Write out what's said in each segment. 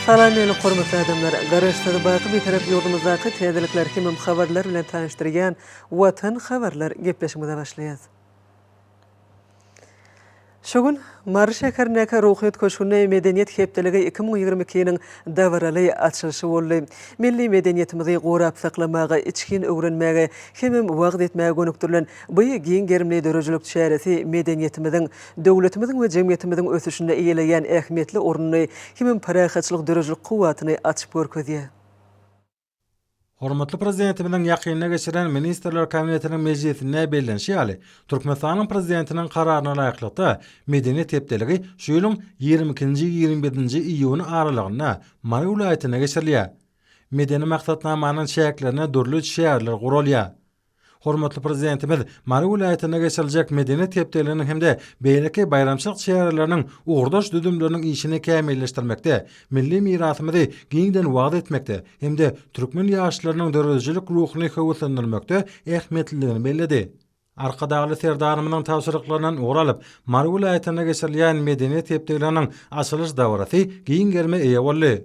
Salam meni hormatly adamlar! Garaşsyz, baky Bitarap ýurdumyzdaky täzelikler hemem habarlar bilen tanyşdyrýan Watan habarlar gepleşigimize başlaýas. Şu gün Mary şäherindäki Ruhyýet köşgünde Medeniýet hepdeligi 2022-niň dabaraly açylyşy boldy. Milli medeniýetimizi gorap saklamaga, içgin öwrenmäge hemem wagyz etmäge gönükdirilen bu giň gerimli döredijilik çäresi medeniýetimiziň döwletimiziň we jemgyýetimiziň ösüşinde eýeleýän ähmiýetli ornuny hemem parahatçylyk döredijilik kuwwatyny açyp görkezýär. Hormatly Prezidentimiziň ýakynda geçiren Ministrler Kabinetiniň mejlisinde bellenişi ýaly, Türkmenistanyň Prezidentiniň Kararyna laýyklykda, Medeniýet hepdeligi şu ýylyň 22 nji-27 nji iýuny aralygynda Mary welaýatynda geçirilýär. Medeni maksatnamanyň çäklerinde dürli çäreler guralýar. Hormatly Prezidentimiz Mary welaýatynda geçiriljek Medeniýet hepdeliginiň hem-de beýleki baýramçylyk çäreleriniň ugurdaş düzümleriniň işini kämilleşdirmekde, milli mirasymyzy giňden wagyz etmekde hem-de türkmen ýaşlarynyň döredijilik ruhuny höweslendirmekde ähmiýetlidigini belledi. Arkadagly Serdarymyzyň tabşyryklaryndan ugur alyp, Mary welaýatynda geçirilýän Medeniýet hepdeliginiň açylyş dabarasy giň gerime eýe boldy.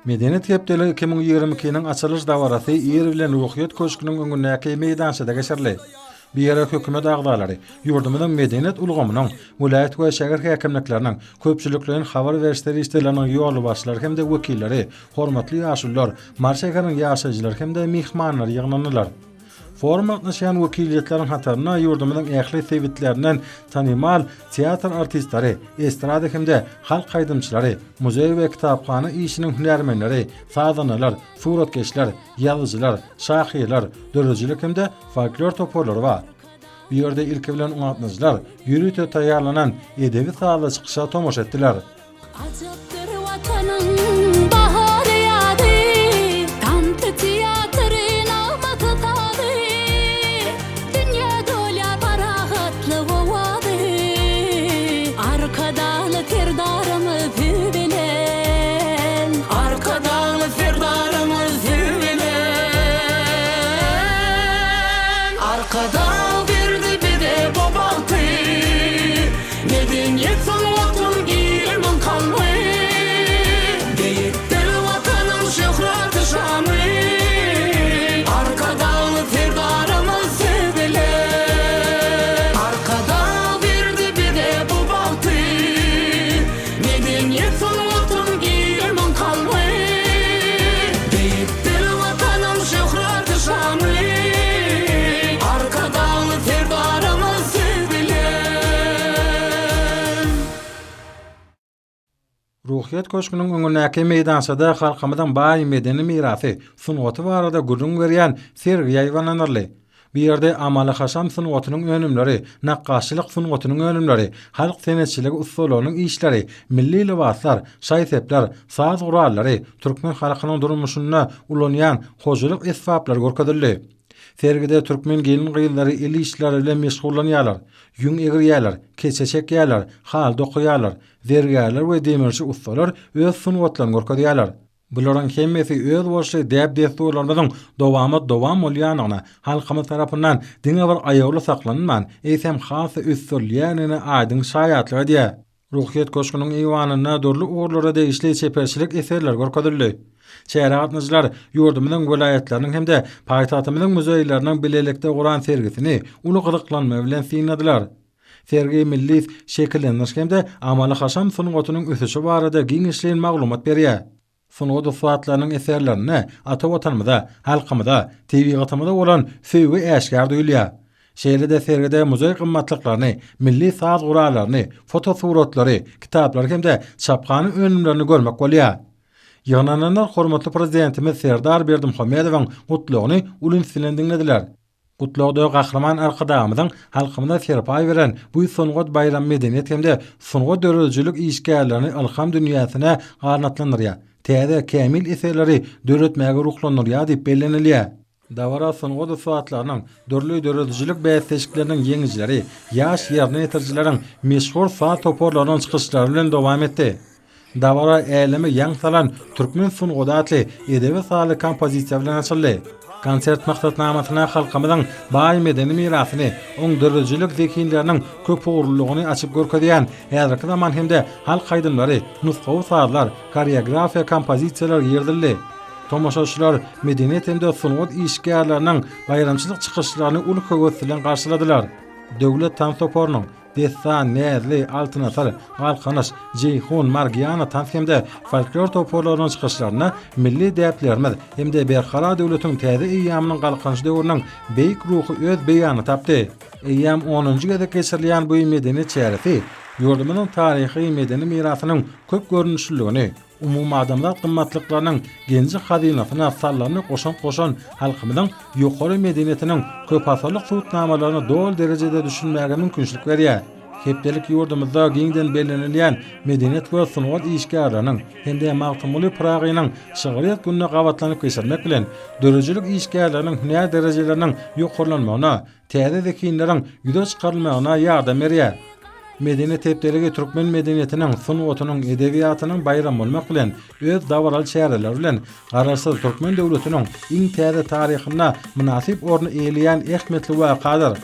Medeniýet hepdeligi 2022-niň açylyş dabarasy ir bilen Ruhyýet köşgüniň öňündäki meýdançada geçirildi. Bu ýere hökümet agzalary, ýurdumyzyň medeniýet ulgamynyň, welaýat we şäher häkimlikleriniň, köpçülikleýin habar beriş serişdeleriniň ýolbaşçylary hem-de wekilleri, hormatly ýaşulular, Mary şäheriniň ýaşaýjylary hem-de myhmanlar ýygnandylar. Foruma gatnaşýan wekiliýetleriň hatarynda ýurdumyzyň ähli sebitlerinden tanymal teatr artistleri, estrada hem-de halk aýdymçylary, muzeý we kitaphana işiniň hünärmenleri, sazandalar, suratkeşler, ýazyjylar, şahyrlar, döredijilik hem-de folklor toparlary bar. Bu ýerde ilki bilen gatnaşyjylar ýörite taýýarlanan edebi-sazly çykyşa tomaşa etdiler. Ajapdyr Watanyň bahary ýazy, Tansy teatry nagmasy sazy, Dünýä dolýar parahatlyk owazy. Arkadagly Serdarymyz siz bilen. Arkadagly Serdarymyz siz bilen. Arkadag berdi bize bu bagty. Medeniýet sungatym ilimiň kalby, Beýikdir Watanyň şöhraty şany, Arkadagly Serdarymyz siz bilen. Arkadag berdi bize bu bagty, Medeniýet sungatym ilimiň kalby, Beýikdir Watanyň şöhraty şany, Arkadagly Serdarymyz siz bilen. Ruhyýet köşgüniň öňündäki meýdançada halkymyzyň baý medeni mirasy, sungaty barada gürrüň berýän sergi ýaýbaňlandyryldy. Bu ýerde amaly-haşam sungatynyň önümleri, nakgaşçylyk sungatynyň önümleri, halk senetçiligi ussalarynyň işleri, milli lybaslar, şaý-sepler, saz gurallary, türkmen halkynyň durmuşynda ulanýan hojalyk esbaplary görkezildi. Sergide türkmen gelin-gyzlary el işleri bilen meşgullanýarlar, ýüň egirýärler, keçe çekýärler, haly dokaýarlar, zergärler we demirçi ussalar öz sungatlaryny görkezýärler. Bularyň hemmesi özboluşly däp-dessurlarymyzyň dowamat-dowam bolýandygyna, halkymyz tarapyndan diňe bir aýawly saklanylman, eýsem has-da ösdürilýändigine aýdyň şaýatlyk edýär. Ruhyýet köşgüniň eýwanynda dürli ugurlara degişli çeperçilik eserleri görkezildi. Çärä gatnaşyjylar ýurdumyzyň welaýatlarynyň hem-de paýtagtymyzyň muzeýleriniň bilelikde guran sergisini uly gyzyklanma bilen synladylar. Sergi milli şekillendiriş hem-de amaly-haşam sungatynyň ösüşi barada giňişleýin maglumat berýär. Sungat ussatlarynyň eserlerinde ata Watanymyza, halkymyza, tebigatymyza bolan söýgi äşgär duýulýar. Şeýle-de sergide muzeý gymmatlyklaryny, milli saz gurallaryny, fotosuratlary, kitaplary hem-de çaphana önümlerini görmek bolýar. Ýygnananlar hormatly Prezidentimiz Serdar Berdimuhamedowyň Gutlagyny uly üns bilen diňlediler. Gutlagda Gahryman Arkadagymyzyň halkymyza serpaý beren bu sungat baýramy medeniýet hem-de sungat döredijilik işgärlerini ylham dünýäsine ganatlandyrýar, täze, kämil eserleri döretmäge ruhlandyrýar diýip bellenilýär. Dabara sungat ussatlarynyň, dürli döredijilik bäsleşikleriniň ýeňijileri, ýaş ýerine ýetirijileriň, meşhur saz toparlarynyň çykyşlary bilen dowam etdi. Dabara Äleme ýaň salan türkmen sungaty atly edebi-sazly kompozisiýa bilen açyldy. Konsert maksatnamasyna halkymyzyň baý medeni mirasyny, oň döredijilik zehinleriniň köpugurlylygyny açyp görkezýän häzirki zaman hem-de halk aýdymlary, nusgawy sazlar, horeografiýa kompozisiýalar girizildi. Tomaşaçylar medeniýet hem-de sungat işgärleriniň baýramçylyk çykyşlaryny uly höwes bilen garşyladylar. Döwlet tans toparynyň, Dessan, Näzli, Altyn asyr, Galkynyş, Jeýhun, Margiana tans hem-de folklor toparlarynyň çykyşlarynda milli däplerimiz hem-de Berkarar döwletiň täze eýýamynyň Galkynyş döwrüniň beýik ruhy öz beýanyny tapdy. Eýýäm onunjy gezek geçirilýän bu medeni çäresi ýurdumyzyň taryhy-medeni mirasynyň köp görnüşliligini, umumadamzat gymmatlyklarynyň genji-hazynasyna saldamly goşant goşan halkymyzyň ýokary medeniýetiniň köpasyrlyk subutnamalaryna doly derejede düşünmäge mümkinçilik berýär. Hepdelik ýurdumyzda giňden bellenilýän Medeniýet we sungat işgärleriniň hem-de Magtymguly Pyragynyň şygryýet gününe gabatlanyp geçirmek bilen, döredijilik işgärleriniň hünär derejeleriniň ýokarlanmagyna, täze zehinleriň ýüze çykarylmagyna ýardam berýär. Medeniýet hepdeligi türkmen medeniýetiniň, sungatynyň, edebiýatynyň baýramy bolmak bilen, öz dabaraly çäreleri bilen Garaşsyz türkmen döwletiniň iň täze taryhynda mynasyp orny eýeleýän ähmiýetli wakadyr.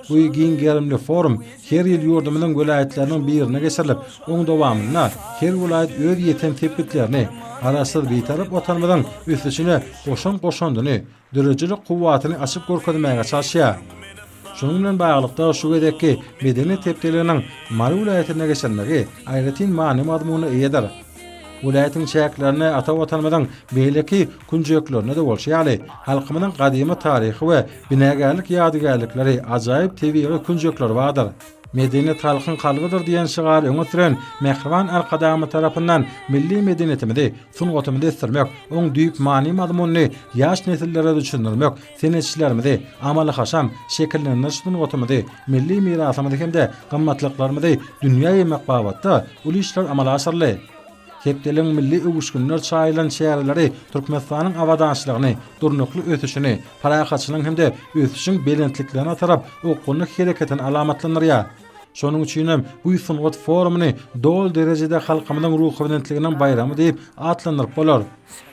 Bu giň gerimli forum her ýyl ýurdumyzyň welaýatlarynyň birinde geçirilip, oň dowamynda her welaýat öz ýeten sepgitlerini, Garaşsyz, Bitarap Watanymyzyň ösüşine goşan goşandyny, döredijilik kuwwatyny açyp görkezmäge çalyşýar. Şunuň bilen baglylykda, şu gezekki Medeniýet hepdeliginiň Mary welaýatynda geçirilmegi aýratyn many-mazmuna eýedir. Welaýatyň çäklerinde ata Watanymyzyň beýleki künjeklerinde-de bolşy ýaly, halkymyzyň gadymy taryhy we binagärlik ýadygärlikleri, ajaýyp tebigy künjekleri bardyr. Medeniýet halkyň kalbydyr diýen şygary öňe süren mähriban Arkadagymyz tarapyndan milli medeniýetimizi, sungatymyzy ösdürmek, oň düýp many-mazmunyny ýaş nesillere düşündirmek, senetçilerimizi, amaly-haşam, şekillendiriş sungatymyzy, milli mirasymyzy hem-de gymmatlyklarymyzy dünýä ýaýmak babatda uly işler amala aşyryldy. Hepdeligiň milli öwüşginler çaýylan çäreleri Türkmenistanyň abadançylygyny, durnukly ösüşini, parahatçylygyň hem-de ösüşiň belentliklerine tarap okgunly hereketini alamatlandyrýar. Şonuň üçin hem bu sungat forumyny doly derejede halkymyzyň ruhubelentliginiň baýramy diýip atlandyryp bolar.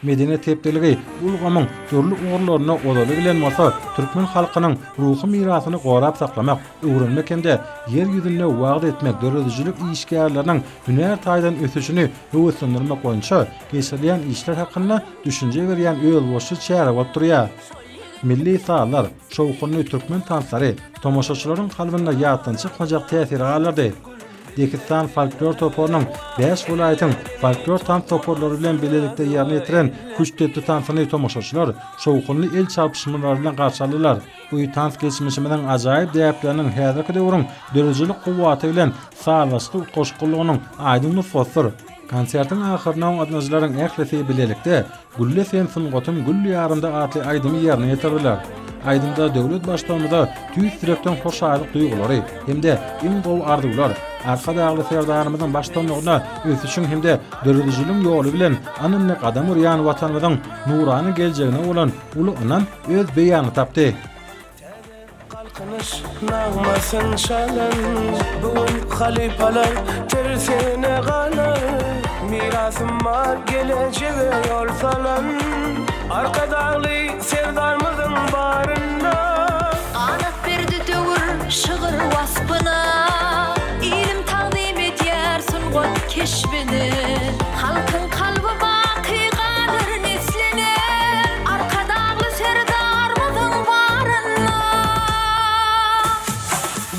Medeniýet hepdeligi ulgamyň dürli ugurlarynda ozaly bilen bolsa türkmen halkynyň ruhy mirasyny gorap saklamak, öwrenmek hem-de Ýer ýüzünde wagyz etmek, döredijilik işgärleriniň hünär taýdan ösüşini höweslendirmek boýunça geçirilýän işler hakynda düşünje berýän özboluşly çäre bolup durýar. Milli sazlar, şowhunly türkmen tanslary tomaşaçylaryň kalbynda ýatdan çykmajak täsir galdyrdy. Dehistan folklor toparynyň bäş welaýatyň folklor tans toparlary bilen bilelikde ýerine ýetiren küştdepdi tansyny tomaşaçylar şowhunly el çarpyşmalar bilen garşy aldylar. Bu tans geçmişimiziň ajaýyp däpleriniň häzirki döwrüň döredijilik kuwwaty bilen sazlaşykly utgaşyklylygynyň aýdyň nusgasydyr. Konsertiň ahyrynda gatnaşyjylaryň ählisi bilelikde Gülle sen sungatym gül diýarymda atly aýdymy ýerine ýetirdiler. Aýdymda döwlet Baştutanymyza tüýs ýürekden hoşallyk duýgulary hem-de iň gowy arzuwlar, Arkadagly Serdarymyzyň baştutanlygynda ösüşiň hem-de döredijiligiň ýoly bilen ynamly gadam urýan Watanymyzyň nurana geljegine bolan uly ynam öz beýanyny tapdy. Galkynyş nagmasyn çalan Bu gün halypalar tersine galar Mirasym bar gelejege ýol salan Arkadagly Serdarmyzyň barynda. Ganat berdi döwür şygyr waspyna, Ilim tagzym edýär sungat keşbine. Halkyň kalby baky galar nesline, Arkadagly Serdarymyzyň barynda.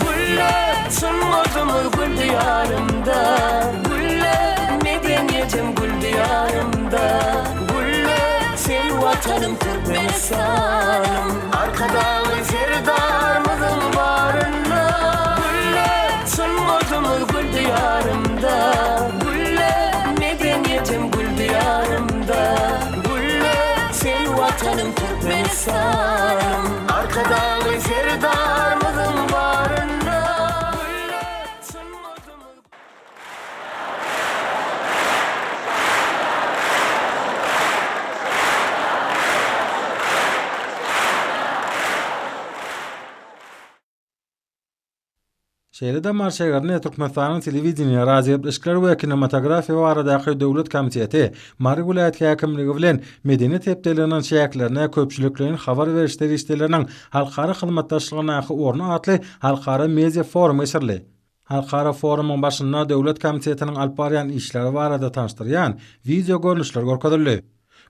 Gülle sungatymyz gül diýarymda, Gülle medeniýetim gül diýarymda, Gülle sen Watanym Türkmenistanym, Arkadagly Serdarymyzyň barynda. Gülle sungatymyz gül diýarymda, Gülle medeniýetim gül diýarymda, Gülle sen Watanym Türkmenistanym, Arkadagly Serdarymyzyň barynda. Gülle sungatymyz. Şeýle-de Mary şäherinde Türkmenistanyň Telewideniýe, radiogepleşikler we kinematografiýa baradaky döwlet komiteti, Mary welaýat häkimligi bilen Medeniýet hepdeliginiň çäklerinde köpçülikleýin habar beriş serişdeleriniň halkara hyzmatdaşlygyndaky orny atly halkara media forum geçirildi. Halkara forumyň başynda döwlet komitetiniň alyp barýan işleri barada tanyşdyrýan wideogörnüşler görkezildi.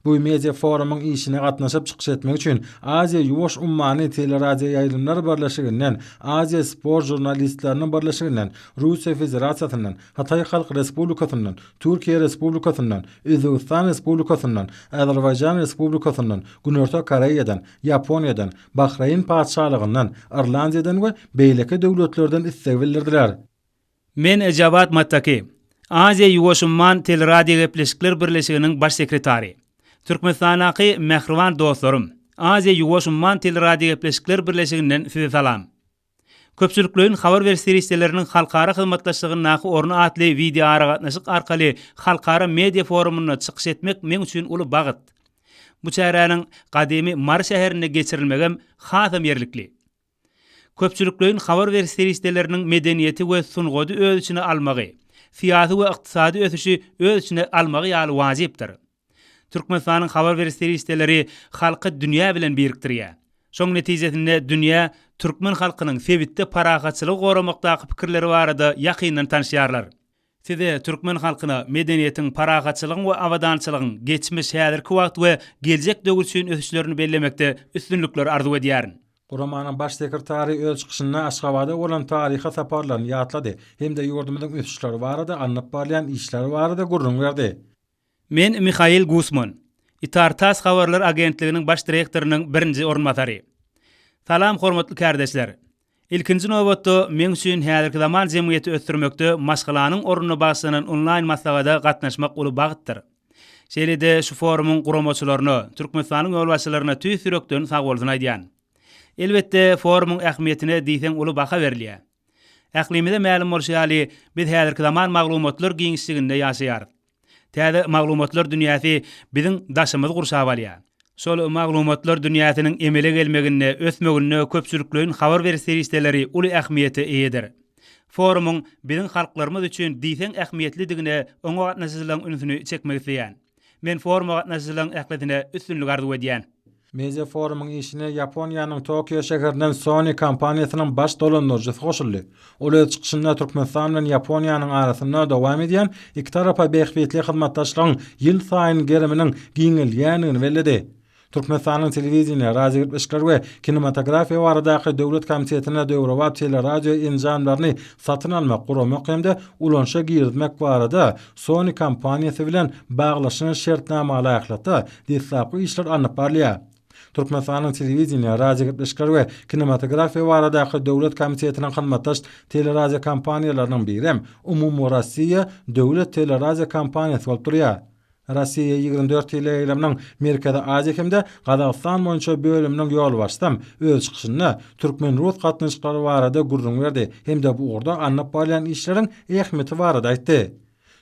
Bu media forumyň işine gatnaşyp çykyş etmek üçin Aziýa-Ýuwaş ummany teleradioýaýlymlar birleşiginden, Aziýa sport žurnalistleriniň birleşiginden, Russiýa Federasiýasyndan, Hytaý Halk Respublikasyndan, Türkiýe Respublikasyndan, Özbegistan Respublikasyndan, Azerbaýjan Respublikasyndan, Günorta Koreýadan, Ýaponiýadan, Bahreýn Patyşalygyndan, Irlandiýadan we beýleki döwletlerden isleg bildirdiler. Men Jawad Mattaki, Aziýa-Ýuwaş umman teleradiogepleşikler birleşiginiň baş sekretary. Türkmenistandaky mähriban dostlarym, Aziýa-Ýuwaş umman teleradiogepleşikler birleşiginden size salam! Köpçülikleýin habar beriş serişdeleriniň halkara hyzmatdaşlygyndaky orny atly wideoaragatnaşyk arkaly halkara media forumynda çykyş etmek meň üçin uly bagt. Bu çäräniň gadymy Mary şäherinde geçirilmegem hasam ýerlikli. Köpçülikleýin habar beriş serişdeleriniň medeniýeti we sungady öz içine almagy, syýasy we ykdysady ösüşi öz içine almagy ýaly wajypdyr. Türkmenistanyň habar beriş serişdeleri halky dünýä bilen birikdirýär. Şoň netijesinde dünýä türkmen halkynyň sebitde parahatçylygy goramakdaky pikirleri barada ýakyndan tanyşýarlar. Size, türkmen halkyna, medeniýetiň, parahatçylygyň we abadançylygyň geçmiş, häzirki wagt we geljek döwür üçin ösüşlerini bellemekde üstünlikler arzuw edýärin. Guramanyň Baş sekretary öz çykyşynda Aşgabada bolan taryhy saparlaryny ýatlady hem-de ýurdumyzyň ösüşleri barada alnyp barylýan işler barada gürrüň berdi. Men Mihail Gusman, Itar-tass habarlar agentliginiň baş direktorynyň birinji orunbasary. Salam hormatly kärdeşler! Ilkinji nobatda, meň üçin häzirki zaman jemgyýeti ösdürmekde maşgalanyň ornuna bagyşlanan onlaýn maslahata gatnaşmak uly bagtdyr. Şeýle-de şu forumyň guramaçylaryna, Türkmenistanyň ýolbaşçylaryna tüýs ýürekden sagbolsun aýdýan. Elbetde, forumyň ähmiýetine diýseň uly baha berilýär. Ählimize mälim bolşy ýaly, biz häzirki zaman maglumatlar giňişliginde ýaşaýarys. Täze maglumatlar dünýäsi biziň daşymyzy gurşap alýar. Şol maglumatlar dünýäsiniň emele gelmeginde, ösmeginde köpçülikleýin habar beriş serişdeleri uly ähmiýete eýedir. Forumyň biziň halklarymyz üçin diýseň ähmiýetlidigine oňa gatnaşyjylaryň ünsüni çekmek isleýän. Men foruma gatnaşyjylaryň ählisine üstünlik arzuw edýän. Media forumyň işine Ýaponiýanyň Tokio şäherinden Sony kompaniýasynyň baş dolandyryjysy goşuldy. Ol öz çykyşynda Türkmenistan bilen Ýaponiýanyň arasynda dowam edýän ikitarapa bähbitli hyzmatdaşlygyň ýylsaýyn geriminiň giňelýändigini belledi. Türkmenistanyň Telewideniýe, radiogepleşikler we kinematografiýa baradaky döwlet komitetine döwrebap teleradio enjamlaryny satyn almak, guramak hem-de ulanyşa girizmek barada Sony kompaniýasy bilen baglaşylan şertnama laýyklykda, deslapky işler alnyp barylýar. Türkmenistanyň Telewideniýe, radiogepleşikler we kinematografiýa baradaky döwlet komitetiniň hyzmatdaş teleradiokompaniýalarynyň birem Umumyrossiýa döwlet teleradiokompaniýasy bolup durýar. Rossiýa 24 teleýaýlymynyň Merkezi Aziýa hem-de Gazagystan boýunça bölüminiň ýolbaşçysam öz çykyşynda türkmen-rus gatnaşyklary barada gürrüň berdi hem-de bu ugurda alnyp barylýan işleriň ähmiýeti barada aýtdy.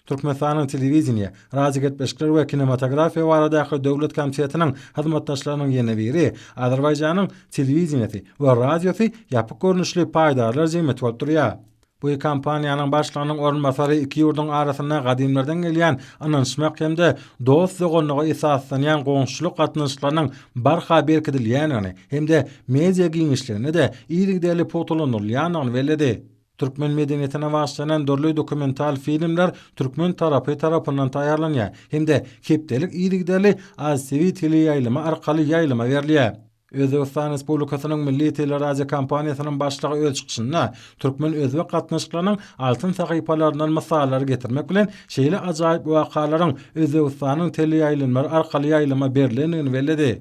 Türkmenistanyň Telewideniýe, radiogepleşikler we kinematografiýa baradaky döwlet komitetiniň hyzmatdaşlarynyň ýene biri Azerbaýjanyň Telewideniýesi we radiosy ýapyk görnüşli paýdarlar jemgyýeti bolup durýar. Bu kompaniýanyň başlygynyň orunbasary iki ýurduň arasynda gadymlardan gelýän ynanyşmak hem-de dost-doganlyga esaslanýan goňşuçylyk gatnaşyklarynyň barha berkidilýändigini hem-de media giňişliginde-de yzygiderli pugtalandyrylýandygyny belledi. Türkmen medeniýetine bagyşlanan dürli dokumental filmler türkmen tarapy tarapyndan taýýarlanýar hem-de hepdelik yzygiderli AzTV teleýaýlymy arkaly ýaýlyma berilýär. Özbegistan Respublikasynyň Milli teleradiokompaniýasynyň başlygy öz çykyşynda türkmen-özbek gatnaşyklarynyň altyn sahypalaryndan mysallary getirmek bilen, şeýle ajaýyp wakalaryň Özbegistanyň teleýaýlymlary arkaly ýaýlyma berlendigini belledi.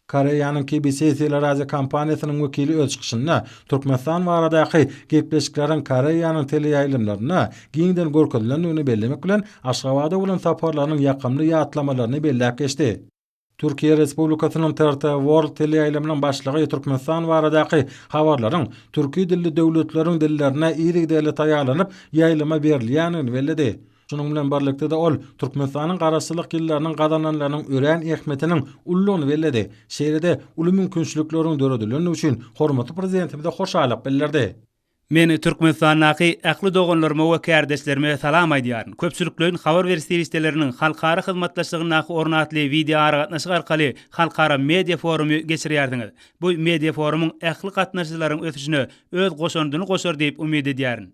Koreýanyň KBC teleradiokompaniýasynyň wekili öz çykyşynda Türkmenistan baradaky gepleşikleriň Koreýanyň teleýaýlymlarynda giňden görkezilendigini bellemek bilen, Aşgabada bolan saparlarynyň ýakymly ýatlamalaryny belläp geçdi. Türkiýe Respublikasynyň TRT World teleýaýlymynyň başlygy Türkmenistan baradaky habarlaryň türki dilli döwletleriň dillerinde yzygiderli taýýarlanyp, ýaýlyma berilýändigini belledi. Şunuň bilen birlikde-de ol Türkmenistanyň Garaşsyzlyk ýyllarynyň gazananlarynyň örän ähmiýetiniň uludygyny belledi. Şeýle-de uly mümkinçilikleriň döredilendigi üçin hormatly Prezidentimize hoşallyk bildirdi. Men Türkmenistandaky ähli doganlaryma we kärdeşlerime salam aýdýaryn. Köpçülikleýin habar beriş serişdeleriniň halkara hyzmatdaşlygyndaky orny atly wideoaragatnaşyk arkaly halkara media forumy geçirýärsiňiz. Bu media forumyň ähli gatnaşyjylaryň ösüşine öz goşandyny goşar diýip umyt edýärin.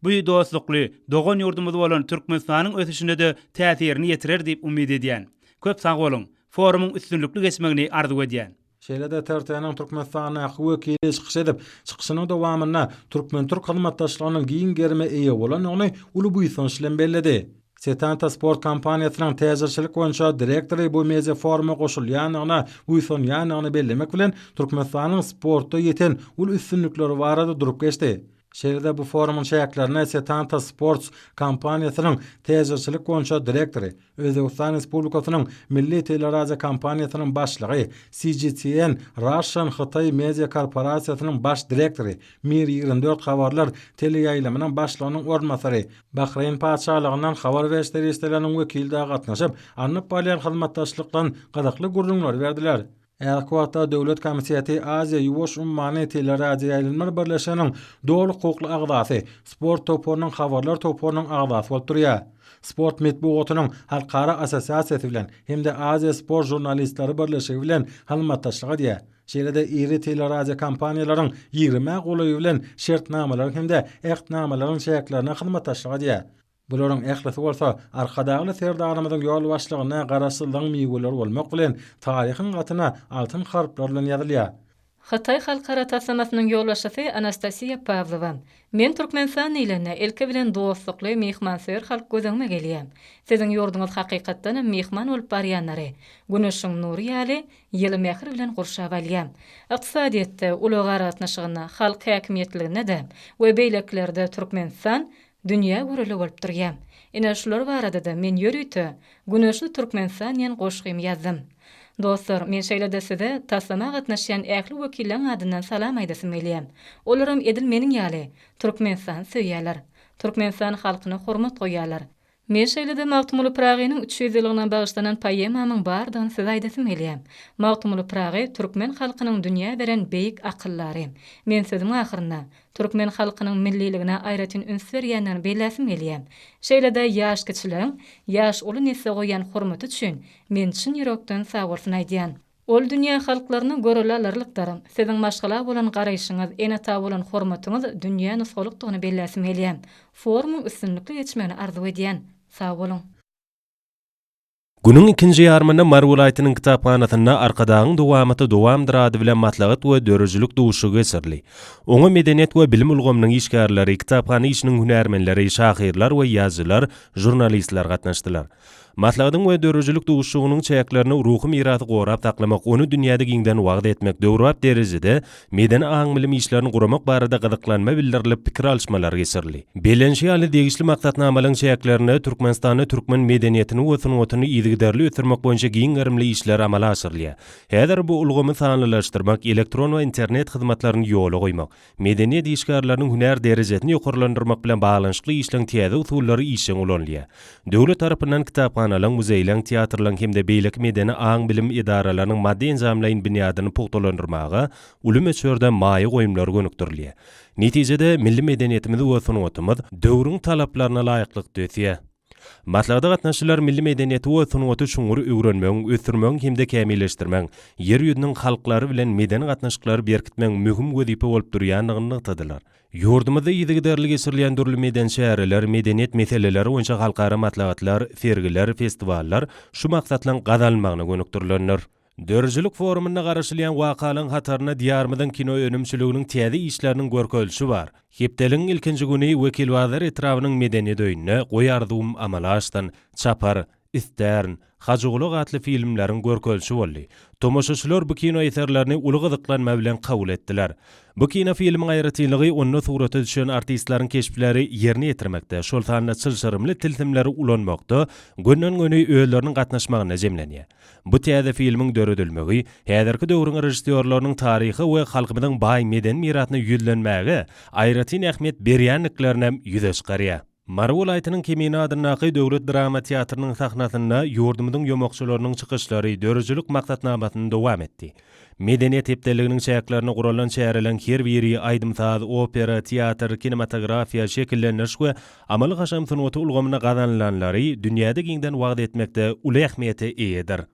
Bu dostlukly, dogan ýurdumyz bolan Türkmenistanyň ösüşine-de täsirini ýetirer diýip umyt edýän. Köp sag boluň! Forumyň üstünlikli geçmegini arzuw edýän. Şeýle-de TRT-niň Türkmenistandaky wekili çykyş edip, çykyşynyň dowamynda türkmen-türk hyzmatdaşlygynyň giň gerime eýe bolandygyny uly buýsanç bilen belledi. Setanta Sport kompaniýasynyň täjirçilik boýunça direktory bu media-foruma goşulýandygyna buýsanýandygyny bellemek bilen, Türkmenistanyň sportda ýeten uly üstünlikleri barada durup geçdi. Şeýle-de bu forumyň çäklerinde Setanta Sports kompaniýasynyň täjirçilik boýunça direktory, Özbegistan Respublikasynyň Milli teleradiokompaniýasynyň başlygy, CGTN Russian Hytaý media korporasiýasynyň baş direktory, Mir 24 habarlar teleýaýlymynyň başlygynyň orunbasary, Bahreýn Patyşalygyndan habar beriş serişdeleriniň wekili dagy gatnaşyp, alnyp barylýan hyzmatdaşlykdan gyzykly gürrüňleri berdiler. Häzirki wagtda Döwlet komiteti Aziýa-Ýuwaş ummany teleradioýaýlymlar birleşiginiň doly hukukly agzasy, sport toparynyň habarlar toparynyň agzasy bolup durýar. Sport metbugatynyň halkara assosiasiýasy bilen hem-de Aziýa sport žurnalistleri birleşigi bilen hyzmatdaşlyk edýär. Şeýle-de iri teleradiokompaniýalaryň ýigrimä golaýy bilen şertnamalaryň hem-de ähtnamalaryň çäklerinde hyzmatdaşlyk edýär. Bularyň ählisi bolsa Arkadagly Serdarymyzyň ýolbaşçylygynda Garaşsyzlygyň miweleri bolmak bilen, taryhyň gatyna altyn harplar bilen ýazylýar. Hytaý halkara taslamasynyň ýolbaşçysy Anastasiýa Pawlowa, Men Türkmenistan diýlende, ilki bilen dostlukly, myhmansöýer halk göz öňüme gelýär. Siziň ýurduňyz hakykatdanam myhman bolup barýanlary, güneşiň nury ýaly, ýyly mähir bilen gurşap alýar. Ykdysadyýetde, ulag aragatnaşygynda, halk häkimiýetliginde-de we beýlekilerde Türkmenistan Dünýä göreli bolup durýa. Ine şular barada-da men ýörite Güneşli Türkmenistan diýen goşgymy ýazdym. Dostlar, men şeýle-de size taslama gatnaşýan ähli wekilleň adyndan salam aýdasym gelýä. Olaram edil meniň ýaly, Türkmenistany söýýärler. Türkmenistan halkyna hormat goýýarlar. Men şeýle-de Magtymguly Pyragynyň 300 ýyllygyna bagyşlanan poemamyň bardygyny size aýdasym gelýä. Magtymguly Pyragy türkmen halkynyň dünýä beren beýik akyldary. Men sözümiň ahyrynda, Türkmen halkynyň milliligine aýratyn üns berýändigini belläsim gelýär. Şeýle-de ýaş kiçileriň ýaş uly nesle goýýan hormaty üçin men çyn ýürekden sagbolsun aýdýan. Ol dünýä halklaryna görelde alarlykdyr. Siziň maşgala bolan garaýşyňyz, ene-ata bolan hormatyňyz dünýä nusgalykdygyny belläsim gelýär. Forumyň üstünlikli geçmegini arzuw edýän. Sag boluň! Günüň ikinji ýarymynda Mary welaýatynyň kitaphanasynda Arkadagyň dowamaty dowamdyr ady bilen maslahat we döredijilik duşuşygy geçirildi. Oňa medeniýet we bilim ulgamynyň işgärleri, kitaphana işiniň hünärmenleri, şahyrlar we ýazyjylar, žurnalistler gatnaşdylar. Maslahatyň we döredijilik duşuşygynyň çäklerinde ruhy mirasy gorap saklamak, ony dünýäde giňden wagyz etmek, döwrebap derejede Medeni aň-bilim işlerini guramak barada gyzyklanma bildirilip, pikir alyşmalar geçirildi. Bellenişi ýaly, degişli maksatnamalaryň çäklerinde Türkmenistanda türkmen medeniýetini we sungatyny yzygiderli ösdürmek boýunça giň gerimli işler amala aşyrylýar. Häzir bu ulgamy sanlylaşdyrmak, elektron we internet hyzmatlaryny ýola goýmak, medeniýet işgärleriniň hünär derejesini ýokarlandyrmak bilen baglanyşykly işleň täze usullary işjeň ulanylýar. Döwlet tarapyndan kitaphanalaryň, muzeýleň, teatrlaryň hem-de beýleki medeni aň-bilim edaralarynyň maddy-enjamlaýyn binýadyny pugtalandyrmaga uly möçberde maýa goýumlar gönükdirilýär. Netijede, milli medeniýetimiz we sungatymyz döwrüň talaplaryna laýyklykda ösýär. Maslahata gatnaşyjylar milli medeniýeti we sungaty çuňňur öwrenmegiň, ösdürmegiň hem-de kämilleşdirmegiň, Ýer ýüzüniň halklary bilen medeni gatnaşyklary berkitmegiň möhüm wezipe bolup durýandygyny nygtadylar. Ýurdumyzda yzygiderli geçirilýän dürli medeni çäreler, medeniýet meseleleri boýunça halkara maslahatlar, sergiler, festiwallar şu maksatlaryň gazanylmagyna gönükdirilendir. Döredijilik forumynda garaşylýan wakalaryň hatarynda Diýarymyzyň kino önümçiliginiň täze işleriniň görkezilişi bar. Hepdeligiň ilkinji güni Wekilbazar etrabynyň Medeniýet öýünde Goý arzuwym amala aşsyn, Çapar, Istärin, Hajygulak atly filmleriň görkezilişi boldy. Tomaşaçylar bu kino eserlerini uly gyzyklanma bilen kabul etdiler. Bu kinofilmiň aýratynlygy onda surata düşen artistleriň keşpleri ýerine ýetirmekde, şol sanda çylşyrymly tilsimleri ulanmakda gönden-göni özleriniň gatnaşmagynda jemlenýär. Bu täze filmiň döredilmegi häzirki döwrüň režissýorlarynyň taryha we halkymyzyň baý medeni mirasyna ýüzlenmäge aýratyn ähmiýet berýändiklerinem ýüze çykarýar. Mary welaýatynyň Kemine adyndaky döwlet drama teatrynyň sahnasynda ýurdumyzyň ýomakçylarynyň çykyşlary döredijilik maksatnamasyny dowam etdi. Medeniýet hepdeliginiň çäklerinde guralan çäreleriň her biri aýdym-saz, opera, teatr, kinematografiýa, şekillendiriş we amaly-haşam sungaty ulgamynda gazanylanlary dünýäde giňden wagyz etmekde uly ähmiýete eýedir.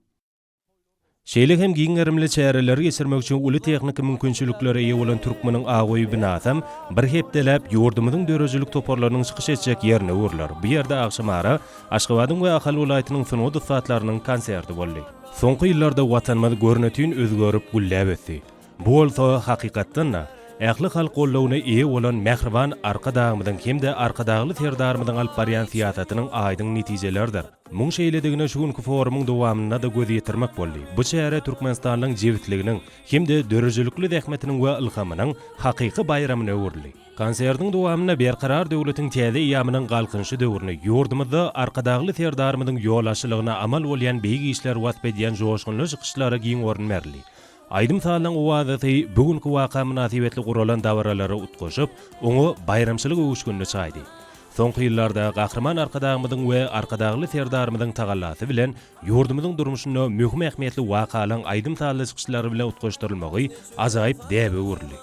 Şeýle hem giň gerimli çäreleri geçirmek üçin uly tehniki mümkinçiliklere eýe bolan Türkmeniň ak öýi binasam bir hepdeläp ýurdumyzyň döredijilik toparlarynyň çykyş etjek ýerine öwrüler. Bu ýerde agşamara Aşgabadyň we Ahal welaýatynyň sungat ussatlarynyň konserti boldy. Soňky ýyllarda Watanymyz görnetin özgerip, gülläp ösdi. Bu bolsa, hakykatdan-da, ählihalk goldawyna eýe bolan mähriban Arkadagymyzyň hem-de Arkadagly Serdarymyzyň alyp barýan syýasatynyň aýdyň netijeleridir. Muň şeýledigine şu günki forumyň dowamynda-da göz ýetirmek boldy. Bu çäre türkmenistanlyň jebisliginiň hem-de döredijilikli zähmetiniň we ylhamynyň hakyky baýramyna öwrüldi. Konsertiň dowamynda Berkarar döwletiň täze eýýamynyň Galkynyşy döwrüni, ýurdumyzda Arkadagly Serdarymyzyň ýolbaşçylygynda amal bolýan beýik işleri wasp edýän joşgunly çykyşlara giň orun berildi. Aýdym-sazyň owazasy bu günki waka mynasybetli guralan dabaralara utgaşyp, oňa baýramçylyk öwüşginini çaýdy. Soňky ýyllarda Gahryman Arkadagymyzyň we Arkadagly Serdarymyzyň tagallasy bilen ýurdumyzyň durmuşynda möhüm ähmiýetli wakalaryň aýdym-sazly çykyşlary bilen utgaşdyrylmagy ajaýyp däbe öwrüldi.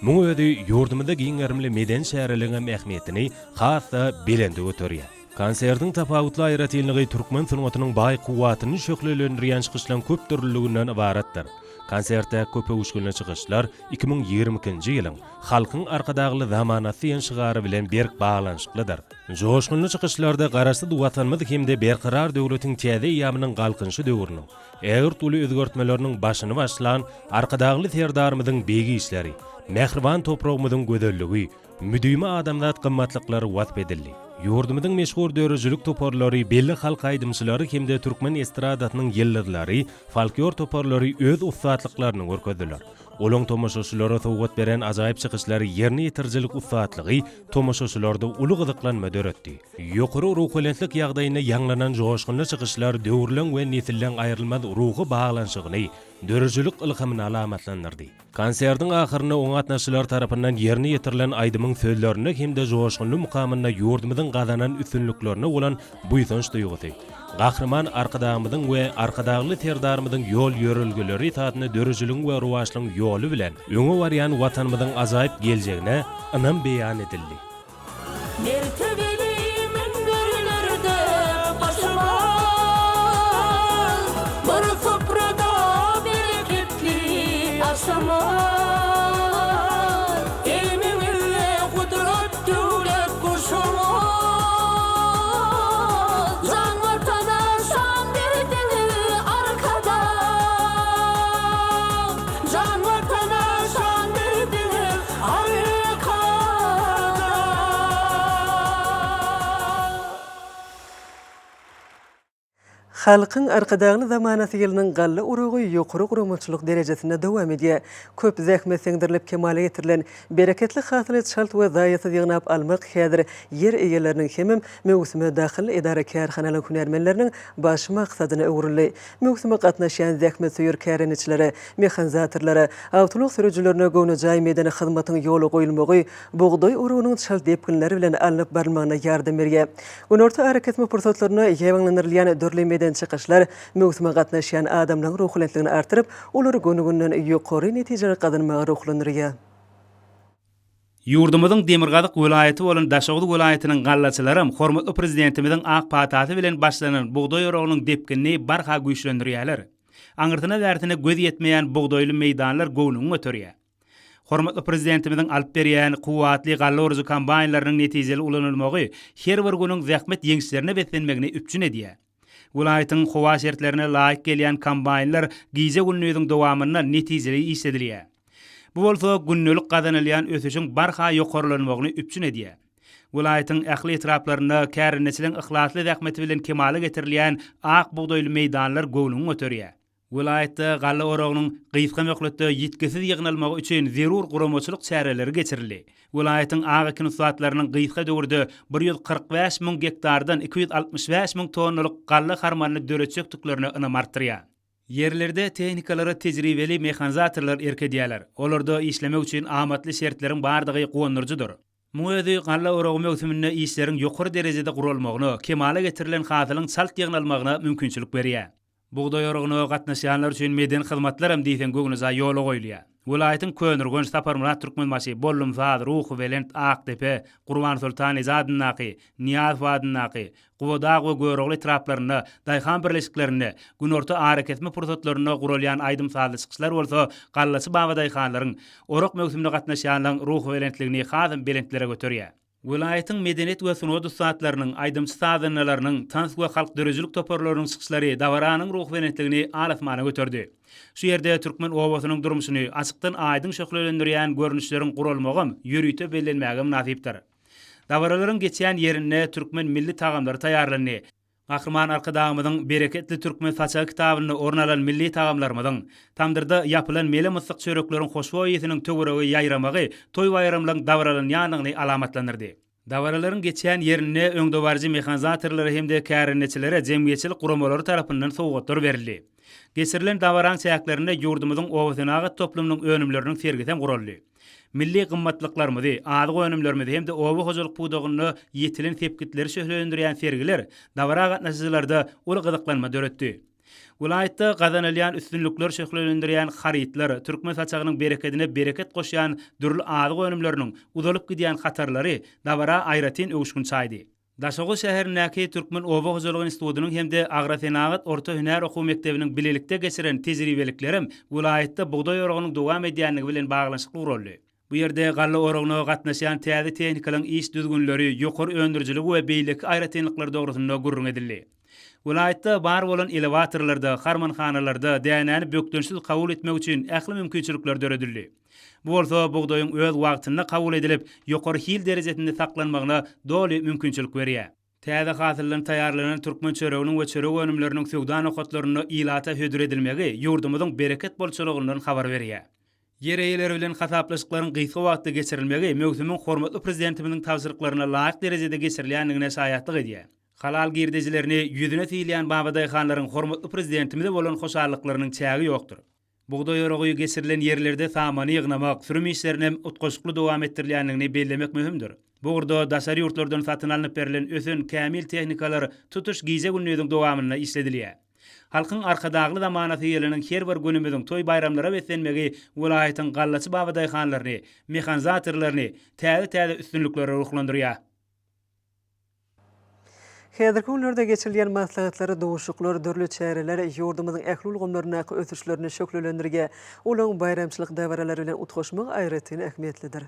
Muň özi ýurdumyzda giň gerimli medeni çäreleriňem ähmiýetini has-da belende göterýär. Konsertiň tapawutly aýratynlygy türkmen sungatynyň baý kuwwatyny şöhlelendirýän çykyşlaryň köpdürlüliginden ybaratdyr. Konsertdäki köpöwüşginli çykyşlar 2022-nji ýylyň Halkyň Arkadagly zamanasy diýen şygary bilen berk baglanyşyklydyr. Joşgunly çykyşlarda Garaşsyz Watanymyz hem-de Berkarar döwletiň täze eýýamynyň Galkynyşy döwrüniň ägirt uly özgertmeleriniň başyny başlan Arkadagly Serdarymyzyň beýik işleri, mähriban topragymyzyň gözelligi, müdimi adamzat gymmatlyklary wasp edildi. Ýurdumyzyň meşhur döredijilik toparlary, belli halk aýdymçylary hem-de türkmen estradasynyň ýyldyzlary, folklor toparlary öz ussatlyklaryny görkezdiler. Olaň tomaşaçylara sowgat beren ajaýyp çykyşlary ýerine ýetirijilik ussatlygy tomaşaçylarda uly gyzyklanma döretdi. Ýokary ruhubelentlik ýagdaýynda ýaňlanan joşgunly çykyşlar döwürleň we nesilleň aýrylmaz ruhy baglanyşygyny, döredijilik ylhamyny alamatlandyrdy. Konsertiň ahyrynda oňa gatnaşyjylar tarapyndan ýerine ýetirilen aýdymyň sözlerinde hem-de joşgunly mukamynda ýurdumyzyň gazanan üstünliklerine bolan buýsanç duýgusy, Gahryman Arkadagymyzyň we Arkadagly Serdarymyzyň ýol-ýörelgeleri esasynda dörejiligiň we rowaçlygyň ýoly bilen öňe barýan Watanymyzyň ajaýyp geljegine ynam beýan edildi. Mertebeli münberlerde başymyz, Bir suprada bereketli aşymyz. Elmimizde gudrat döwlet goşumyz. Jan Watana şan berdiňiz Arkadag. Jan Watana şan berdiňiz Arkadag. Halkyň Arkadagly zamanasy ýylynyň galla oragy ýokary guramaçylyk derejesinde dowam edýär. Köp zähmet siňdirilip kemala getirilen bereketli hasyly çalt we zaýasyz ýygnap almak häzir ýer eýeleriniň hemem möwsüme dahylly edara-kärhanalaryň hünärmenleriniň baş maksadyna öwrüldi. Möwsüme gatnaşýan zähmetsöýer kärendeçilere, mehanizatorlara, awtoulag sürüjilerine göwnejaý medeni hyzmatyň ýola goýulmagy bugdaý oragynyň çalt depginler bilen alnyp barylmagyna ýardam berýär. Günorta arakesme pursatlarynda ýaýbaňlandyrylýan dürli medeni çykyşlar möwsüme gatnaşýan adamlaryň ruhubelentligini artdyryp, olary gün-günden ýokary netijeler gazanmaga ruhlandyrýar. Ýurdumyzyň demirgazyk welaýaty bolan Daşoguz welaýatynyň gallaçylaram hormatly Prezidentimiziň ak patasy bilen başlanan bugdaý oragynyň depginini barha güýçlendirýärler. Aňyrsyna-bärsine göz ýetmeýän bugdaýly meýdanlar göwnüňi göterýär. Hormatly Prezidentimiziň alyp berýän kuwwatly galla orujy kombaýnlarynyň netijeli ulanylmagy her bir günüň zähmet ýeňişlerine beslenmegini üpjün edýär. Welaýatyň howa şertlerine laýyk gelýän kombaýnlar gije-gündiziň dowamynda netijeli işledilýär. Bu bolsa gündelik gazanylýan ösüşiň barha ýokarlanmagyny üpjün edýär. Welaýatyň ähli etraplarynda kärendeçiligiň yhlasly zähmeti bilen kemala getirilýän ak bugdaýly meýdanlar göwnüňi göterýär. Welaýatda galla oragynyň gysga möhletde ýitgisiz ýygnalmagy üçin zerur guramaçylyk çäreleri geçirildi. Welaýatyň ak ekin ussatlarynyň gysga döwürde 145 müň gektardan 265 müň tonnalyk galla harmanyny döretjekdiklerine ynam artdyrýar. Ýerlerde tehnikalara tejribeli mehanizatorlar erk edýärler. Olarda işlemek üçin amatly şertleriň bardygy guwandyryjydyr. Muň özi galla oragy möwsüminde işleriň ýokary derejede guralmagyna, kemala getirilen hasylyň çalt ýygnalmagyna mümkinçilik berýär. Bugdaý oragyna gatnaşýanlar üçin medeni hyzmatlaram diýseň göwnejaý ýola goýulýar. Welaýatyň Köneürgenç, Saparmyrat Türkmenbaşy, Bollumsaz, Ruhubelent, Akdepe, Gurbansoltan eje adyndaky, Nyýazow adyndaky, Gubadag we Görogly etraplarynda, daýhan birleşiklerinde günorta arakesme pursatlarynda guralýan aýdym-sazly çykyşlar bolsa gallaçy babadaýhanlaryň, orak möwsümine gatnaşýanlaryň ruhubelentligini hasam belentlere göterýär. Welaýatyň medeniýet we sungat ussatlarynyň, aýdymçy-sazandalarynyň, tans we halk döredijilik toparlarynyň çykyşlary dabaranyň ruhubelentligini al-asmana göterdi. Şu ýerde türkmen obasynyň durmuşyny açykdan aýdyň şöhlelendirýän görnüşleriň guralmagam ýörite bellenmäge mynasypdyr. Dabaralaryň geçýän ýerinde türkmen milli tagamlary taýýarlandy. Gahryman Arkadagymyzyň Bereketli türkmen saçagy kitabynda orun alan milli tagamlarymyzyň, tamdyrda ýapylan mele myssyk çörekleriň hoşboý ysynyň töwerege ýaýramagy toý-baýramlaryň dabaralanýandygyny alamatlandyrdy. Dabaralaryň geçýän ýerinde öňdebaryjy mehanizatorlara hem-de kärendeçilere jemgyýetçilik guramalary tarapyndan sowgatlar berildi. Geçirilen dabaraň çäklerinde ýurdumyzyň obasenagat toplumynyň önümleriniň sergisem guraldy. Milli gymmatlyklarymyzy, azyk önümlerimizi hem-de oba hojalyk pudagynda ýetilen sepgitleri şöhlelendirýän sergiler dabara gatnaşyjylarda uly gyzyklanma döretdi. Welaýatda gazanylýan üstünlikleri şöhlelendirýän harytlar, türkmen saçagynyň berekedine bereket goşýan dürli azyk önümleriniň uzalyp gidýän hatarlary dabara aýratyn öwüşgin çaýdy. Daşoguz şäherindäki Türkmen oba hojalygy institutynyň hem-de Agrosenagat orta hünär okuw mekdebiniň bilelikde geçiren tejribeliklerem welaýatda bugdaý oragynyň dowam edýänligi bilen baglanyşykly guraldy. Bu ýerde galla oragyna gatnaşýan täze tehnikalaryň iş düzgünleri, ýokary öndürijiligi we beýleki aýratynlyklary dogrusynda gürrüň edildi. Welaýatda bar bolan elewatorlarda, harmanhanalarda dänäni bökdençsiz kabul etmek üçin ähli mümkinçilikler döredildi. Bu bolsa bugdaýyň öz wagtynda kabul edilip, ýokary hil derejesinde saklanmagyna doly mümkinçilik berýär. Täze hasyldan taýýarlanan türkmen çöreginiň we çörek önümleriniň söwda nokatlarynda ilata hödür edilmegi ýurdumyzyň bereket bolçulygyndan habar berýär. Ýer eýeleri bilen hasaplaşyklaryň gysga wagtda geçirilmegi möwsümiň hormatly Prezidentimiziň tabşyryklaryna laýyk derejede geçirilýändigine şaýatlyk edýär. Halal girdejilerini ýüzüne sylýan babadaýhanlaryň hormatly Prezidentimize bolan hoşallyklarynyň çägi ýokdur. Bugdaý oragy geçirilen ýerlerde samany ýygnamak, sürüm işlerinem utgaşykly dowam etdirilýändigini bellemek möhümdir. Bu ugurda daşary ýurtlardan satyn alnyp berlen ösen, kämil tehnikalar tutuş gije-gündiziň dowamynda işledilýär. Halkyň Arkadagly zamanasy ýylynyň her bir günümiziň toý-baýramlara beslenmegi welaýatyň gallaçy babadaýhanlaryny, mehanizatorlaryny täze-täze üstünliklere ruhlandyrýar. Häzirki günlerde geçirilýän maslahatlar, duşuşyklar, dürli çäreler ýurdumyzyň ähli ulgamlaryndaky ösüşlerini şöhlelendirýär. Olaryň baýramçylyk dabaralary bilen utgaşmagy aýratyn ähmiýetlidir.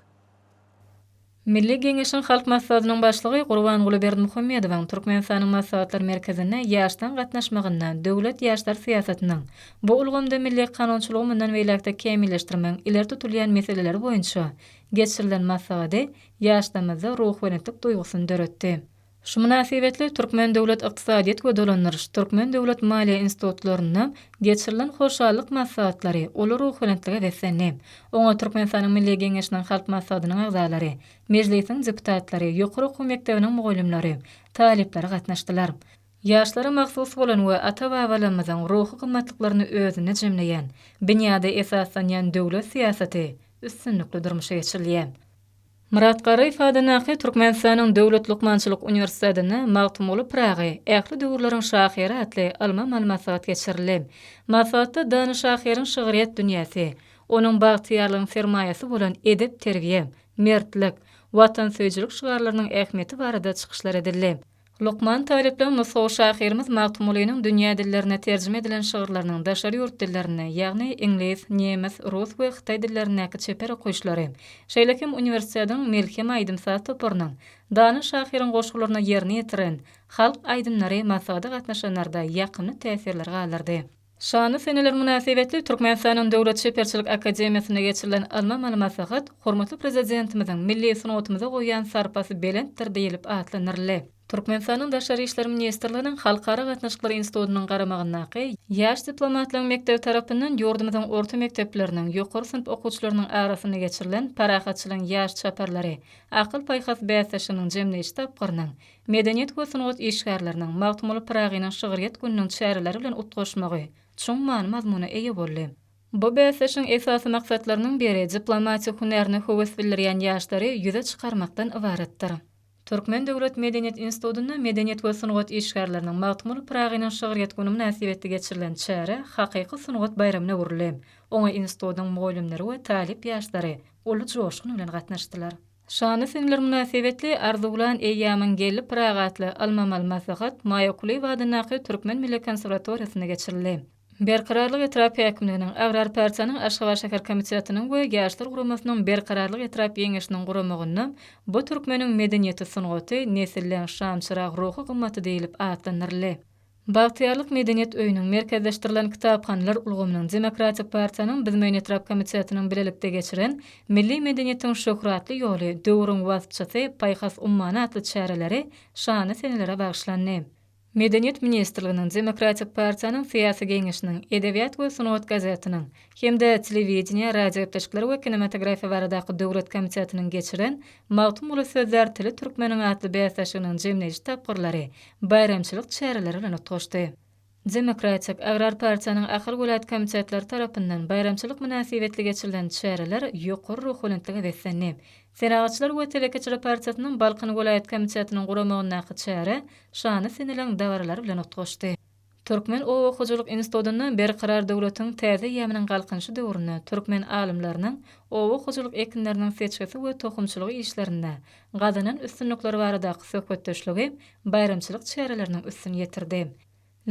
Milli Geňeşiň Halk Maslahatynyň Başlygy Gurbanguly Berdimuhamedowyň Türkmenistanyň Maslahatlar merkezinde ýaşlaryň gatnaşmagynda döwlet ýaşlar syýasatynyň, bu ulgamda milli kanunçylygy mundan beýläk-de kämilleşdirmegiň ileri tutulýan meseleleri boýunça geçirilen maslahady ýaşlarymyzda ruhubelentlik duýgusyny döretdi. Şu mynasybetli Türkmen döwlet ykdysadyýet we dolandyryş, Türkmen döwlet maliýe institutlarynda geçirilen hoşallyk maslahatlary uly ruhubelentlige beslendi. Oňa Türkmenistanyň Milli Geňeşiniň Halk Maslahatynyň agzalary, Mejlisiň deputatlary, ýokary okuw mekdebiniň mugallymlary, talyplary gatnaşdylar. Ýaşlara mahsus bolan we ata-babalarymyzyň ruhy gymmatlyklaryny özünde jemleýän, binýada esaslanýan döwlet syýasaty üstünlikli durmuşa geçirilýär. Myrat Garaýew adyndaky Türkmenistanyň Döwlet lukmançylyk uniwersitetinde Magtymguly Pyragy, ähli döwürleriň şahyry atly ylmy-amaly maslahat geçirildi. Maslahatda dana şahyryň şygryýet dünýäsi, onuň bagtyýarlygyň sermaýasy bolan edep-terbiýe, mertlik, watansöýüjilik şygarlarynyň ähmiýeti barada çykyşlar edildi. Lukman talyplaryň nusgawy şahyrymyz Magtymgulynyň dünýä dillerine terjime edilen şygyrlarynyň daşary ýurt dillerinde, ýagny iňlis, nemes, rus we hytaý dillerindäki çeper okaýyşlary, şeýle hem uniwersitetiň Melhem aýdym-saz toparynyň dana şahyryň goşgularyna ýerine ýetiren halk aýdymlary maslahata gatnaşanlarda ýakymly täsirleri galdyrdy. Şanly seneler mynasybetli Türkmenistanyň Döwlet çeperçilik akademiýasynda geçirilen ylmy-amaly maslahat hormatly Prezidentimiziň milli sungatymyza goýýan sarpasy belentdir diýlip atlandyryldy. Türkmenistanyň Daşary işler ministrliginiň Halkara gatnaşyklary institutynyň garamagyndaky Ýaş diplomatlaryň mekdebi tarapyndan ýurdumyzyň orta mekdepleriniň ýokary synp okuwçylarynyň arasynda geçirilen Parahatçylygyň ýaş çaparlary akyl-paýhas bäsleşiginiň jemleýji tapgyrynyň Medeniýet we sungat işgärleriniň Magtymguly Pyragynyň şygryýet gününiň çäreleri bilen utgaşmagy çuň many-mazmuna eýe boldy. Bu bäsleşigiň esasy maksatlarynyň biri diplomatiýa hünärine höwes bildirýän ýaşlary ýüze çykarmakdan ybaratdyr. Türkmen döwlet medeniýet institutynda medeniýet we sungat işgärleriniň Magtymguly Pyragynyň şygryýet güni mynasybetli geçirilen çäre hakyky sungat baýramyna öwrüldi. Oňa institutyň mugallymlary we talyp ýaşlary uly joşgun bilen gatnaşdylar. Şanly seneler mynasybetli Arzuwlan eýýamyň geldi Pyragy atly ylmy-amaly maslahat Maýa Kulyýewa adyndaky Türkmen milli konserwatoriýasynda geçirildi. Berkararlyk etrap häkimliginiň, Agrar partiýanyň Aşgabat şäher komitetiniň we Ýaşlar guramasynyň Berkararlyk etrap Geňeşiniň guramagynda Bu türkmeniň medeniýeti sungaty, nesilleň şamçyrag ruhy gymmaty diýlip atlandyryldy. Bagtyýarlyk medeniýet öýüniň, merkezleşdirilen kitaphanalar ulgamynyň, Demokratik partiýanyň Büzmeýin etrap komitetiniň bilelikde geçiren Milli medeniýetiň şöhratly ýoly, döwrüň waspçysy, paýhas ummany atly çäreleri şanly senelere bagyşlandy. Medeniýet ministrliginiň, Demokratik partiýanyň Syýasy geňeşiniň, Edebiýat we sungat gazetiniň hem-de Telewideniýe, radiogepleşikler we kinematografiýa baradaky döwlet komitetiniň geçiren Magtymguly sözlär tili türkmeniň atly bäsleşiginiň jemleýji tapgyrlary baýramçylyk çäreleri bilen utgaşdy. Demokratik, Agrar partiýanyň Ahal welaýat komitetleri tarapyndan baýramçylyk mynasybetli geçirilen çäreler ýokary ruhubelentlige beslendi. Senagatçylar we telekeçiler partiýasynyň Balkan welaýat komitetiniň guramagyndaky çäre şanly seneleriň dabaralary bilen utgaşdy. Türkmen oba hojalyk institutynda Berkarar döwletiň täze eýýamynyň Galkynyşy döwründe türkmen alymlarynyň oba hojalyk ekinleriniň seçgisi we tohumçylygy işlerinde gazanan üstünlikleri baradaky söhbetdeşligi baýramçylyk çäreleriniň üstüni ýetirdi.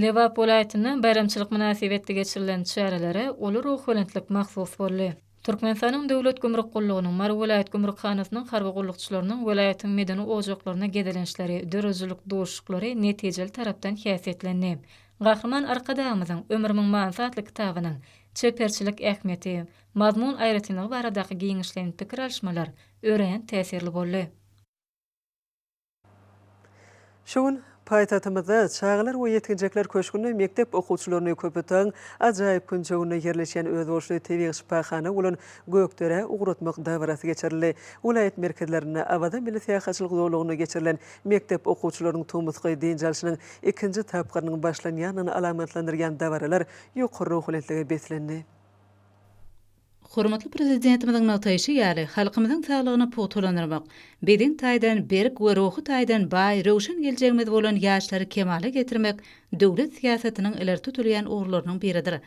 Lebap welaýatynda baýramçylyk mynasybetli geçirilen çärelere uly ruhubelentlik mahsus boldy. Türkmenistanyň Döwlet gümrük gullugynyň Mary welaýat gümrükhanasynyň harby gullukçylarynyň welaýatyň medeni ojaklaryna gezelençleri, döredijilik duşuşyklary netijeli tarapdan häsiýetlendi. Gahryman Arkadagymyzyň Ömrümiň manysy atly kitabynyň çeperçilik ähmiýeti, mazmun aýratynlygy baradaky giňişleýin pikir alyşmalar örän täsirli boldy. Şu gün paýtagtymyzda Çagalar we ýetginjekler köşgünde mekdep okuwçylaryny Köpetdagyň ajaýyp künjeginde ýerleşýän özboluşly tebigy şypahana bolan Gökderä ugratmak dabarasy geçirildi. Welaýat merkezlerinde Awaza milli syýahatçylyk zolagynda geçirilen mekdep okuwçylarynyň tomusky dynç alşynyň ikinji tapgyrynyň başlanýandygyny alamatlandyrýan dabaralar ýokary ruhubelentlige beslendi. Hormatly Prezidentimiziň nygtaýşy ýaly, halkymyzyň saglygyny pugtalandyrmak, beden taýdan berk we ruhy taýdan baý, röwşen geljegimiz bolan ýaşlary kemala getirmek döwlet syýasatynyň ileri tutulýan ugurlarynyň biridir.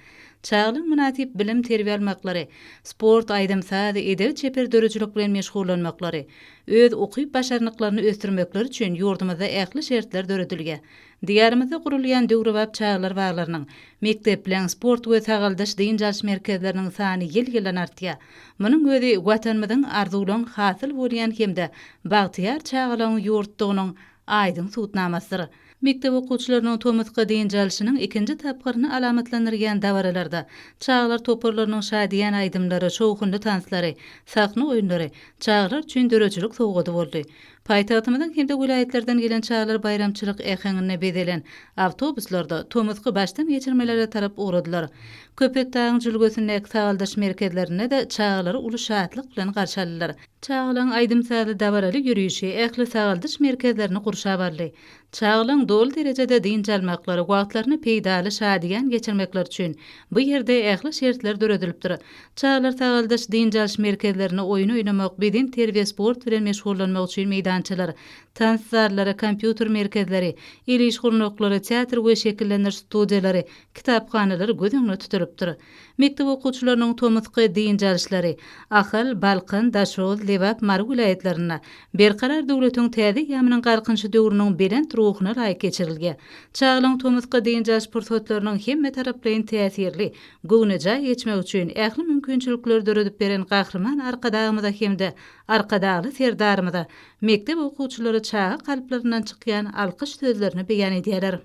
Çagalaryň mynasyp bilim-terbiýe almaklary, sport, aýdym-saz, edebi-çeper döredijilik bilen meşgullanmaklary, öz ukyp-başarnyklaryny ösdürmekleri üçin ýurdumyzda ähli şertler döredilýär. Diýarymyzda gurulýan döwrebap çagalar baglarynyň, mekdepleň, sport we sagaldyş-dynç alyş merkezleriniň sany ýyl-ýyldan artýar. Munuň özi Watanymyzyň arzuwlaň hasyl bolýan hem-de bagtyýar çagalaryň ýurtdugynyň aýdyň subutnamasydyr. Mekdep okuwçylarynyň tomusky dynç alşynyň ikinji tapgyryny alamatlandyrýan dabaralarda çagalar toparlarynyň şadyýan aýdymlary, şowhunly tanslary, sahna oýunlary çagalar üçin döredijilik sowgady boldy. Paýtagtymyzyň hem-de welaýatlardan gelen çagalar baýramçylyk äheňinde bezelen awtobuslarda tomusky başdan geçirmelere tarap ugradylar. Köpetdagyň jülgesindäki sagaldyş merkezlerinde-de çagalary uly şatlyk bilen garşy aldylar. Çagalaryň aýdym-sazly dabaraly ýörişi ähli sagaldyş merkezlerini gurşap aldy. Çagalaryň doly derejede dynç almaklary, wagtlaryny peýdaly, şadyýan geçirmekleri üçin bu ýerde ähli şertler döredilipdir. Çagalar sagaldyş, dynç alyş merkezlerinde oýun oýnamak, bedenterbiýe, sport bilen meşgullanmak üçin meýdançalar, tans zallary, kompýuter merkezleri, el iş gurnaklary, teatr we şekillendiriş studiýalary, kitaphanalar göz öňünde tutulypdyr. Mekdep okuwçylarynyň tomusky dynç alyşlary Ahal, Balkan, Daşoguz, Lebap, Mary welaýatlarynda Berkarar döwletiň täze eýýamynyň Galkynyşy döwrüniň belent ruhuna laýyk geçirilýär. Çagalaryň tomusky dynç alyş pursatlarynyň hemmetaraplaýyn täsirli, göwnejaý geçmegi üçin ähli mümkinçilikleri döredip beren Gahryman Arkadagymyza hem-de Arkadagly Serdarymyza mekdep okuwçylary çaga kalplaryndan çykýan alkyş sözlerini beýan edýärler.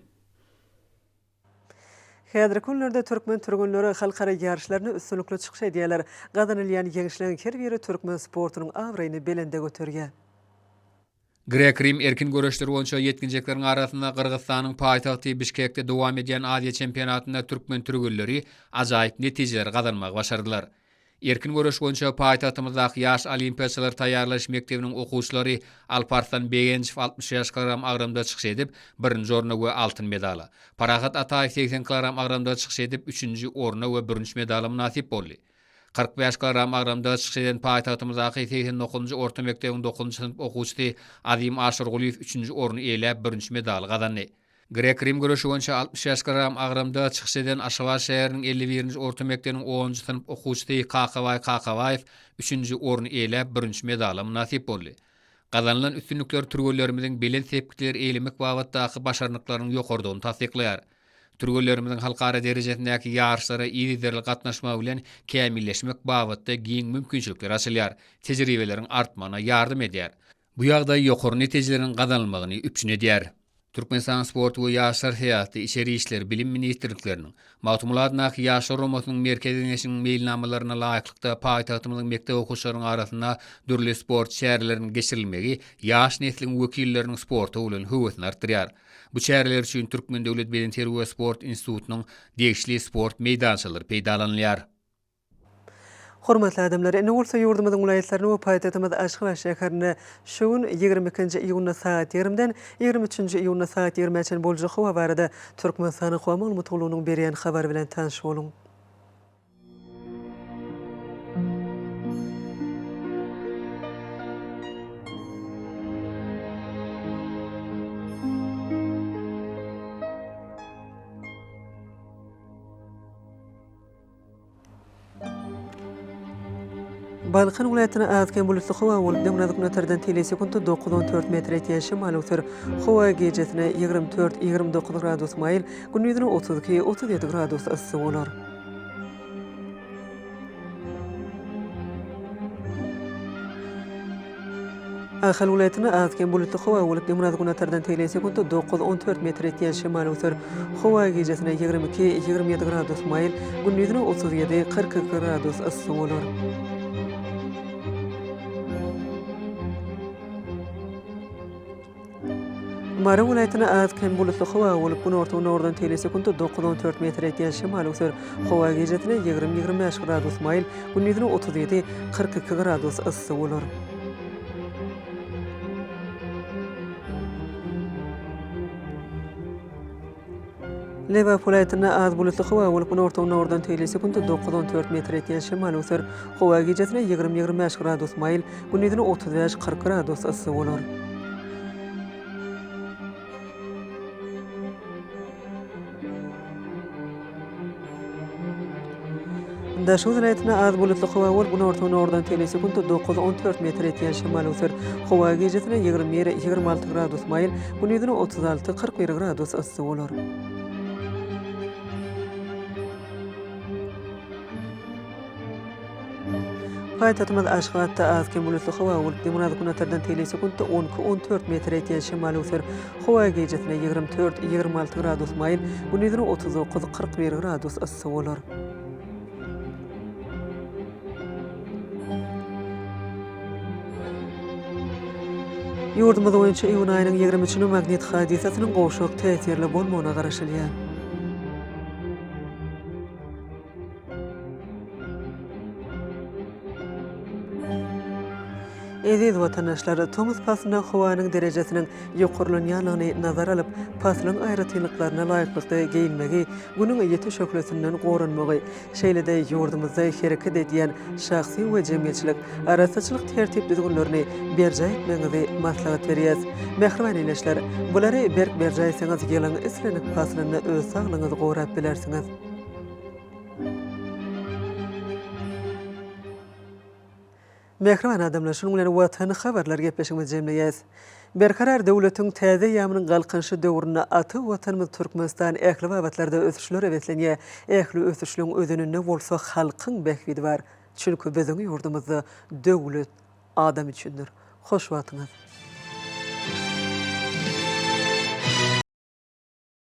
Häzirki günlerde türkmen türgenleri halkara ýaryşlarynda üstünlikli çykyş edýärler. Gazanylýan ýeňişleriň her biri türkmen sportunyň abraýyny belende göterýär. Grek-rim erkin göreşleri boýunça ýetginjekleriň arasynda Gyrgyzystanyň paýtagty Bişkekde dowam edýän Aziýa çempionatynda türkmen türgenleri ajaýyp netijeleri gazanmagy başardylar. Erkin göreş boýunça paýtagtymyzdaky Ýaş olimpiýaçylary taýýarlaýyş mekdebiniň okuwçylary Alparslan Begenjow 65 kilogram agramda çykyş edip, birinji orna we altyn medala, Parahat Ataýew 80 kilogram agramda çykyş edip, üçünji orna we bürünç medala mynasyp boldy. 45 kilogram agramda çykyş eden paýtagtymyzdaky 89-njy orta mekdebiň dokuzynjy synp okuwçysy Azim Aşyrgulyýew üçünji orny eýeläp, bürünç medaly gazandy. Grek-rim göreşi boýunça 65 kilogram agramda çykyş eden Aşgabat şäheriniň 51-nji orta mekdebiniň onunjy synp okuwçysy Kakabaý Kakabaýew üçünji orny eýeläp, bürünç medala mynasyp boldy. Gazanylan üstünlikler türgenlerimiziň belent sepgitleri eýelemek babatdaky başarnyklarynyň ýokarydygyny tassyklaýar. Türgenlerimiziň halkara derejesindäki ýaryşlara yzygiderli gatnaşmagy bilen kämilleşmek babatda giň mümkinçilikler açylýar, tejribeleriň artmagyna ýardam edýär. Bu ýagdaý ýokary netijeleriň gazanylmagyny üpjün edýär. Türkmenistanyň Sport we ýaşlar syýasaty, Içeri işler, Bilim ministrlikleriniň, Magtymguly adyndaky Ýaşlar guramasynyň Merkezi Geňeşiniň meýilnamalaryna laýyklykda paýtagtymyzyň mekdep okuwçylarynyň arasynda dürli sport çäreleriniň geçirilmegi ýaş nesliň wekilleriniň sporta bolan höwesini artdyrýar. Bu çäreler üçin Türkmen döwlet bedenterbiýe we sport institutynyň degişli sport meýdançalary peýdalanylýar. Hormatly adamlar, indi bolsa ýurdumyzyň welaýatlarynda we paýtagtymyz Aşgabat şäherinde şu gün, ýigrimi ikinji iýunda sagat ýigrimden ýigrimi üçünji iýunda sagat ýigrimä çenli boljak howa barada Türkmenistanyň Howa maglumat gullugynyň berýän habary bilen tanyş boluň. Balkan welaýatynda az-kem bulutly howa bolup, demirgazyk günortadan telim sekuntda 9-14 metr etýän şemal öwser. Howa gijesine 24-29 gradus maýyl, gündizine 32-37 gradus yssy bolar. Ahal welaýatynda az-kem bulutly howa bolup, demirgazyk-günortadan tegelek sekuntda 9-14 metr etýän şemal öwser. Howa gijesine 22, 27 gradus maýyl, gündizine 37, 42 gradus yssy bolar. Mary welaýatynda az-kem bulutly howa bolup, günorta-günordan tegelek sekuntda 9-14 metr etýän şemal öwser. Howa gijesine 20, 25 gradus maýyl, gündizine 37, 42 gradus yssy bolar. Lebap welaýatynda az bulutly howa bolup, günorta-günordan tegelek sekuntda 9-14 metr etýän şemal öwser. Howa gijesine 20-25 gradus maýyl, gündizine 35-40 gradus yssy bolar. Daşoguz welaýatynda az bulutly howa bolup, günorta-günordan tegelek sekuntda 9-14 metr etýän şemal öwser. Howa gijesine 21, 26 gradus maýyl, gündizine 36, 41 gradus yssy bolar. Paýtagtymyz Aşgabatda az-kem bulutly howa bolup, demirgazyk-günortadan tegelek sekuntda 12, 14 metr etýän şemal öwser. Howa gijesine 24, 26 gradus maýyl, gündizine 39, 41 gradus yssy bolar. Ýurdumyz boýunça iýun aýynyň ýigrimi üçüne magnit hadysasynyň gowşak täsirli bolmagyna garaşylýar. Eziz watandaşlar, tomus paslynda howanyň derejesiniň ýokarlanýandygyny nazara alyp, paslyň aýratynlyklaryna laýyklykda geýinmegi, Günüň ýiti şöhlesinden goranmagy, şeýle-de ýurdumyzda hereket edýän şahsy we jemgyýetçilik arassaçylyk tertip-düzgünlerini berjaý etmegiňizi maslahat berýäs. Mähriban ildeşler, bulary berk berjaý etseňiz ýylyň islendik paslynda öz saglygyňyzy gorap bilersiňiz. Mähriban adamlar, şunuň bilen Watan habarlar gepleşigimizi jemleýäs. Berkarar döwletiň täze eýýamynyň Galkynyşy döwründe ata Watanymyz Türkmenistan ähli babatlarda ösüşlere beslenýär. Ähli ösüşleň özeninde bolsa halkyň bähbidi bar. Çünki biziň ýurdumyzda döwlet adam üçindir. Hoş wagtyňyz!